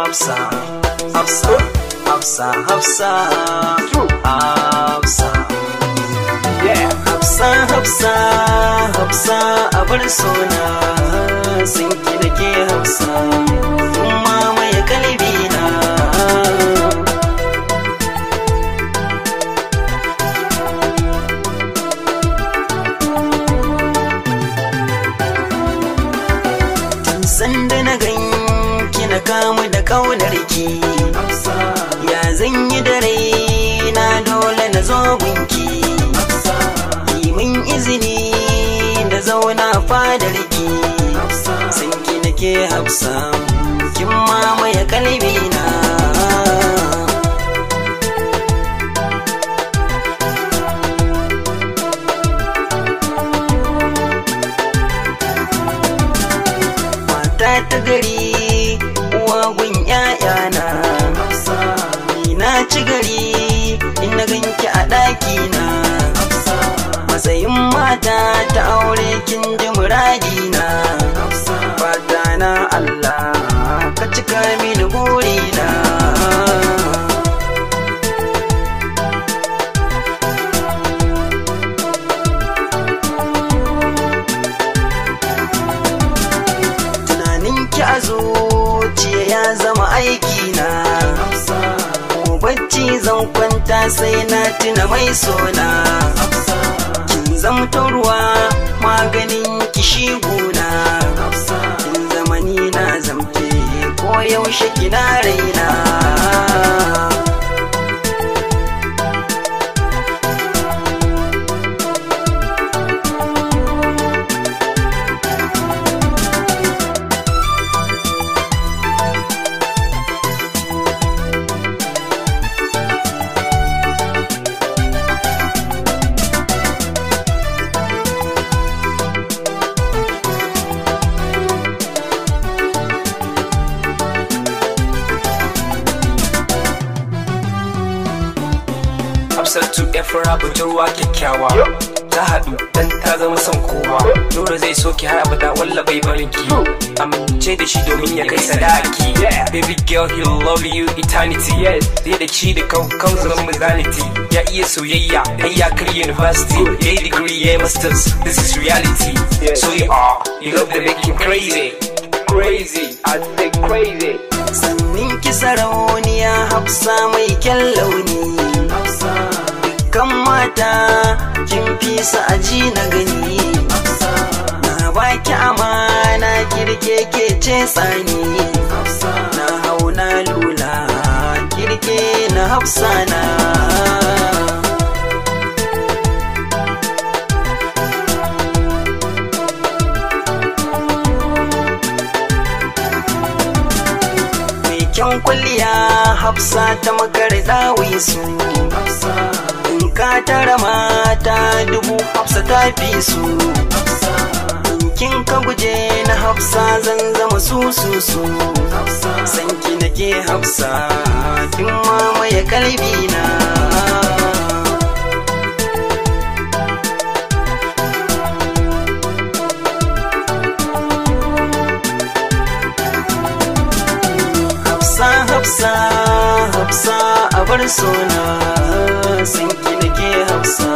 Hafsa, Hafsa, Hafsa, Hafsa, Hafsa. Hafsa, Hafsa, Hafsa, abar sona, sun ki nake Hafsa, kin mamaye kalbina. Tun sanda na ganki na kamu da kaunar ki, ya zan yi da raina dole na zo gunki. Yi min izini da zauna fadar ki, san ki nake Hafsa, kin mamaye kalbina. Mata ta gari uwa gun ƴaƴana, ni na ci gari in na ganki a ɗakina. Matsayin mata ta aure kin ji muradina, fata na Allah ka cika mini burina. Tunanin ki a zuciya ya zama aikina, ko bacci zan kwanta sai na tuna mai sona. Kin zamto ruwa maganin kishi guna, kin zamani na zamke ko yaushe kina raina. Hafsatu yar fara budurwa kyakkyawa, ta haɗu dan ta zama son kowa. Nura zai so ki har abada walla bai barin ki, amince da shi domin ya kai sadaki. Baby girl, he love you eternity. Zai da shi da kau kau zama mizanity. Ya iya soyayya har ya kai university, ya yi degree ya yi masters, this is reality. So you are, you love the making crazy. Crazy, I say crazy. Sannin ki sarauniya Hafsa mai kyan launi, dukkan mata kin fi su aji na gani. Na baki amana kirke ke ce tsani, na hau na lula kirke na Hafsa na. Mai kyan kwalliya Hafsa ta makar dawisu, in ka tara mata dubu Hafsa ta fi su. In kin ka guje na Hafsa zan zama su su su. San ki nake Hafsa, kin mamaye kalbina. Hafsa, Hafsa, Hafsa, abar sona, san ki nake Hafsa.